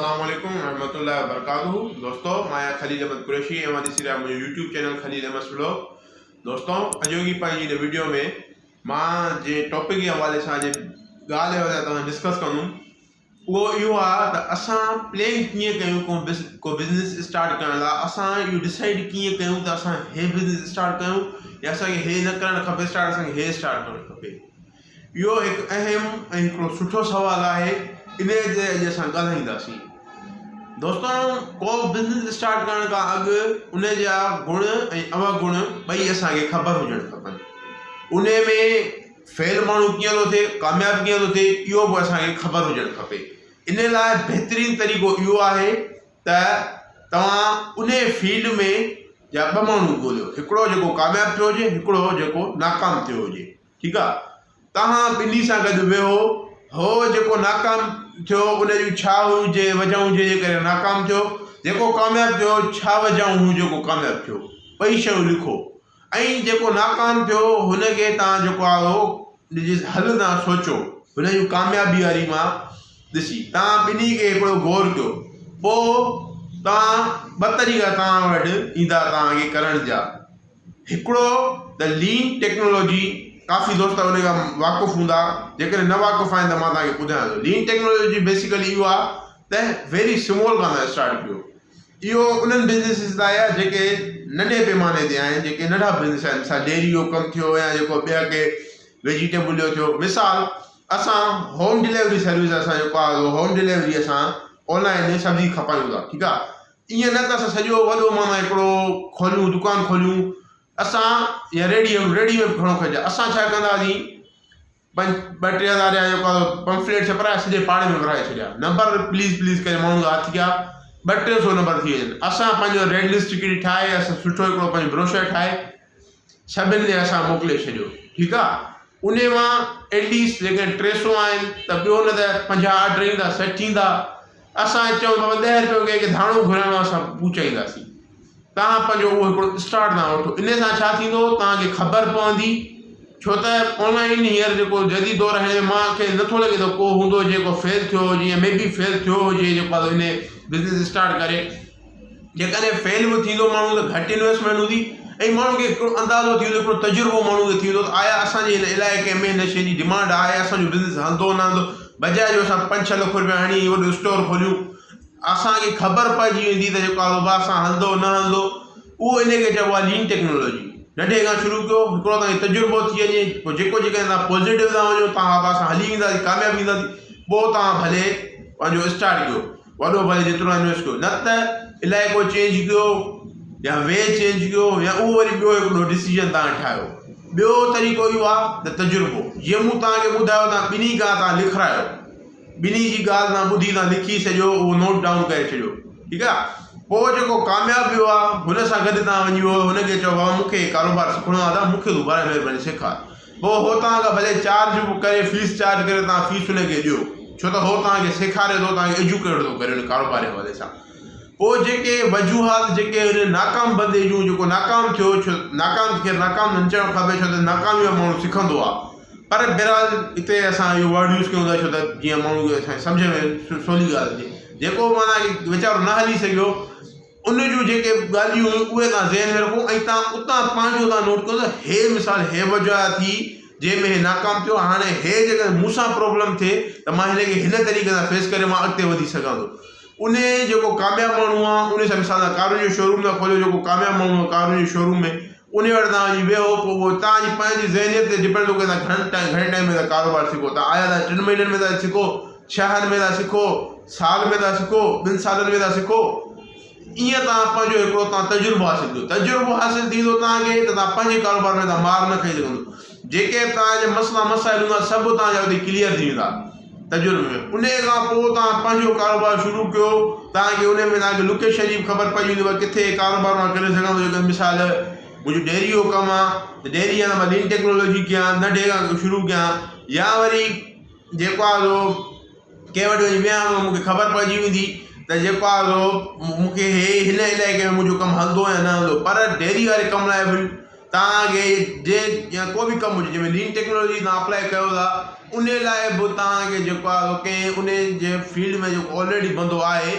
السلام عليڪم ورحمة الله وبرڪاته دوستو مان آهيان خليل احمد قريشي ۽ اوهان ڏسي رهيا منهنجو YouTube channel Khalil Ahmed vlog. دوستو اڄوڪي پنهنجي هن ويڊيو ۾ مان جنهن ٽاپڪ جي حوالي سان جنهن ڳالهه جي حوالي سان توهان ڊسڪس ڪندم اهو اهو آهي ته اسان پلان ڪيئن ڪيون ڪو بز ڪو بزنس اسٽارٽ ڪرڻ لاء اسان اهو ڊسائيڊ ڪيئن ڪيون ته اسان هي بزنس اسٽارٽ ڪيون يا اسان کي هي نه ڪرڻ کپي اسٽارٽ اسان کي هي اسٽارٽ ڪرڻ کپي. اهو هڪ اهم ۽ هڪڙو سٺو سوال آهي انهيء تي اڄ اسان ڳالهائينداسين. دوستو ڪو به بزنس اسٽارٽ ڪرڻ کان اڳ ان جا گڻ ۽ اوگڻ ٻئي اسان کي خبر هجڻ کپن. انهيء ۾ فيل ماڻهو ڪيئن ٿو ٿئي ڪامياب ڪيئن ٿو ٿئي اهو به اسان کي خبر هجڻ کپي. انهيء لاء بهترين طريقو اهو آهي ته توهان انهيء فيلڊ ۾ جا ٻه ماڻهو ڳوليو هڪڙو جيڪو ڪامياب ٿيو هجي هڪڙو جيڪو ناڪام ٿيو هجي. ٺيڪ آ توهان ٻنهي سان گڏ ويهو هو جيڪو ناڪام ٿيو ان جون ڇا هيون جي وجهون جنهن جي ڪري ناڪام ٿيو جيڪو ڪامياب ٿيو ڇا وجهون هيون جيڪو ڪامياب ٿيو ٻئي شيون لکو ۽ جيڪو ناڪام ٿيو هن کي توهان جيڪو آ اهو ان جي حل توهان سوچو هن جون ڪاميابي واري مان ڏسي توهان ٻنهي کي هڪڙو غور ڪيو پوء توهان ٻه طريقا توهان وٽ ايندا توهان کي ڪرڻ جا هڪڙو ته لين ٽيڪنالاجي ڪافي دوست ان کان واقف هوندا جيڪڏهن نه واقف آهن ته مان توهان کي ٻڌايان ٿو لين ٽيڪنالاجي بيسيڪلي اهو آهي ته ويري سمول کان توهان اسٽارٽ ڪيو اهو انهن بزنسز لاء آهي جيڪي ننڍي پيماني تي آهن جيڪي ننڍا بزنس آهن مثال ڊيري جو ڪم ٿيو يا جيڪو ٻيا ڪي ويجيٽيبل جو ٿيو مثال اسان هوم ڊليوري سروس اسان جيڪو آهي هوم ڊليوري اسان آنلائن سبزي کپايون ٿا ٺيڪ آهي ائين نه ته اسان سڄو وڏو معنيٰ هڪڙو کوليون دڪان کوليون اسان يا ريڙهي هڻون ريڙهي ۾ به گهڻو خرچ آهي اسان ڇا ڪنداسين پنج ٻه ٽي هزار جا جيڪو پمفليٽ ڇپرائي سڄي پاڙي ۾ ورهائي ڇڏيا نمبر پليز پليز ڪري ماڻهن کان هٿ ڪيا ٻه ٽي سو نمبر ٿي وڃن اسان پنهنجو ريڊ لسٽ هڪڙي ٺاهي اسان سٺو هڪڙو پنهنجو بروشر ٺاهي سڀن ڏي اسان موڪلي ڇڏيو ٺيڪ آ انهي مان ايٽ ليسٽ جيڪڏهن 300 آهن ته ٻيو نه ته 50 آرڊر ايندا 60 ايندا اسان چئون بابا 10 روپيه ڪنهن کي ڌاڻو گهرائڻو آ اسان پهچائينداسين توهان پنهنجو اهو هڪڙو اسٽارٽ توهان وٺو انهي سان ڇا ٿيندو توهان کي خبر پوندي ڇو ته آنلائن هينئر جيڪو جديد دور آهي هن ۾ مان کي نٿو لڳي ته ڪو هوندو جيڪو فيل ٿيو هجي يا مي بي فيل ٿيو هجي جيڪو انهي بزنس اسٽارٽ ڪري جيڪڏهن فيل به ٿيندو ماڻهو ته گهٽ انويسٽمينٽ هوندي ۽ ماڻهو کي هڪڙو اندازو ٿيندو هڪڙو تجربو ماڻهو کي ٿيندو ته آيا اسان جي هن علائقي ۾ هن شيء جي ڊمانڊ آهي اسان جو بزنس هلندو نه هلندو بجاء جو اسان پنج ڇهه لک روپيا هڻي وڏو اسٽور کوليون اسان کي خبر پئجي ويندي ته جيڪو ڪاروبار سان هلندو نه هلندو اهو ان کي چئبو آهي لين ٽيڪنالاجي ننڍي کان شروع ڪيو هڪڙو توهان کي تجربو ٿي وڃي پوء جيڪو جيڪڏهن توهان پازيٽو ٿا وڃو توهان ها اسان هلي وينداسين ڪامياب ٿينداسين پوء توهان ڀلي پنهنجو اسٽارٽ ڪيو وڏو ڀلي جيترو انويسٽ ڪيو نه ته علائقو چينج ڪيو يا وي چينج ڪيو يا اهو وري ٻيو هڪڙو ڊسيزن توهان ٺاهيو ٻيو طريقو اهو آهي ته تجربو جيئن مون توهان کي ٻڌايو توهان ٻنهي کان توهان لکرايو ٻنهي جي ڳالهه توهان ٻڌي توهان لکي ڇڏيو اهو نوٽ ڊائون ڪري ڇڏيو ٺيڪ آهي پوء جيڪو ڪامياب ويو آهي هن سان گڏ توهان وڃي ويهو هن کي چئو بابا مون کي هي ڪاروبار سکڻو آهي ته مون کي تون براء مهرباني سيکار پوء هو توهان کان ڀلي چارج به ڪري فيس چارج ڪري توهان فيس ان کي ڏيو ڇو ته هو توهان کي سيکاري ٿو توهان کي ايجوڪيٽ ٿو ڪري ان ڪاروبار جي حوالي سان پوء جيڪي وجوهات جيڪي هن ناڪام بندي جون جيڪو ناڪام ٿيو ڇو ناڪام خير ناڪام نه چوڻ کپي ڇو ته ناڪامي مان ماڻهو سکندو آهي پر بهرحال هتي اسان اهو ورڊ يوز ڪيون ٿا ڇو ته جيئن ماڻهو کي اسان سمجهه ۾ سولي ڳالهه اچي جيڪو معنيٰ ويچارو نه هلي سگهيو ان جون جيڪي ڳالهيون هيون اهي توهان ذهن ۾ رکو ۽ توهان اتان پنهنجو توهان نوٽ ڪيو ته هي مثال هي وجهه ٿي جنهن ۾ هي ناڪام ٿيو هاڻي هي جيڪڏهن مون سان پرابلم ٿئي ته مان هن کي هن طريقي سان فيس ڪري مان اڳتي وڌي سگهان ٿو ان جيڪو ڪامياب ماڻهو آهي ان سان مثال توهان ڪارن جو شوروم ٿا کوليو جيڪو ڪامياب ماڻهو آهي ڪارن جي شوروم ۾ ان وٽ توهان وڃي ويهو پوء اهو توهان جي پنهنجي ذهنيت تي ڊپينڊ ٿو ڪري توهان گهڻن ٽائيم گهڻي ٽائيم ۾ ٿا ڪاروبار سکو توهان آيا ٿا ٽن مهينن ۾ ٿا سکو ڇهن ۾ ٿا سکو، سال ۾ ٿا سکو، ٻن سالن ۾ ٿا سکو، ائين توهان پنهنجو هڪڙو توهان تجربو حاصل ڪيو. تجربو حاصل ٿيندو توهان کي ته توهان پنهنجي ڪاروبار ۾ توهان مار نه کائي سگهندو. جيڪي به توهان جا مسئلا مسائل هوندا سڀ توهان جا اتي ڪليئر ٿي ويندا تجربي ۾. انهيء کان پوء توهان پنهنجو ڪاروبار شروع ڪيو، توهان کي انهيء ۾ توهان کي لوڪيشن جي به خبر پئجي ويندي ڀئي ڪٿي ڪاروبار مان ڪري سگهان ٿو جيڪڏهن مثال منهنجو ڊيري جو ڪم آهي ته ڊيري يا ته مان لين ٽيڪنالاجي ڪيان ننڍي کان شروع ڪيان يا وري جيڪو آهي سو ڪنهن وٽ وڃي ويهان ٿو مون کي خبر پئجي ويندي ته جيڪو آهي سو مون کي هي هن علائقي ۾ منهنجو ڪم هلندو يا نه هلندو پر ڊيري واري ڪم لاء به توهان کي جنهن يا ڪو به ڪم هجي جنهن ۾ لين ٽيڪنالاجي توهان اپلائي ڪيو ٿا ان لاء به توهان کي جيڪو آهي سو ڪنهن ان جي فيلڊ ۾ جيڪو آلريڊي بندو آهي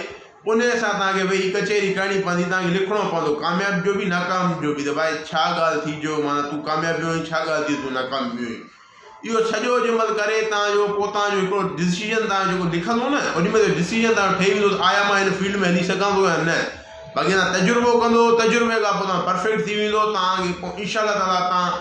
ان سان توهان کي ويهي ڪچهري ڪرڻي پوندي توهان کي لکڻو پوندو ڪامياب جو به ناڪام جو به ته ڀائي ڇا ڳالهه ٿي جو معنيٰ تون ڪامياب ويو آهين ڇا ڳالهه ٿي تون ناڪام ويو آهين اهو سڄو جنهن مهل ڪري توهان جو پوء توهان جو هڪڙو ڊسيزن توهان جيڪو لکندو نه اوڏي مهل ڊسيزن توهان جو ٺهي ويندو ته آيا مان هن فيلڊ ۾ هلي سگهان ٿو يا نه باقي توهان تجربو ڪندو تجربي کان پوء توهان پرفيڪٽ ٿي ويندو توهان کي پوء انشاء الله تعالٰي توهان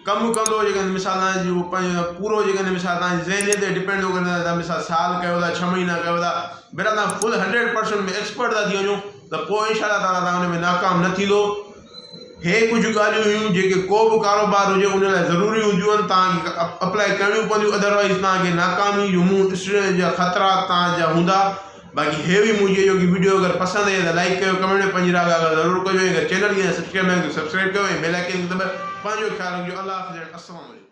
ڪم ڪندو جيڪڏهن مثال توهان جو پنهنجو پورو جيڪڏهن مثال توهان جي ذهنيت تي ڊپينڊ ٿو ڪري توهان مثال سال ڪيو ٿا ڇهه مهينا ڪيو ٿا بنا توهان فل هنڊريڊ پرسنٽ ۾ ايڪسپرٽ ٿا ٿي وڃو ته پوء انشاء الله تعالٰي توهان ان ۾ ناڪام نه ٿيندو هي ڪجهه ڳالهيون هيون جيڪي ڪو به ڪاروبار هجي ان لاء ضروري هونديون آهن توهان کي اپلائي ڪرڻيون پونديون ادروائيز توهان کي ناڪامي جو منهن ڏسڻ جا خطرا توهان جا هوندا باقي هي هئي منهنجي اڄوڪي وڊيو اگر پسند آئي ته لائيڪ ڪيو ڪمينٽ ۾ پنهنجي راء آگاهه ضرور ڪجو ۽ اگر چينل کي اڃا سبسڪرائب نه ڪيو ته سبسڪرائب ڪيو ۽ بيل آئيڪن کي دٻايو پنهنجو خيال رکجو الله حافظ ۽ السلام عليڪم.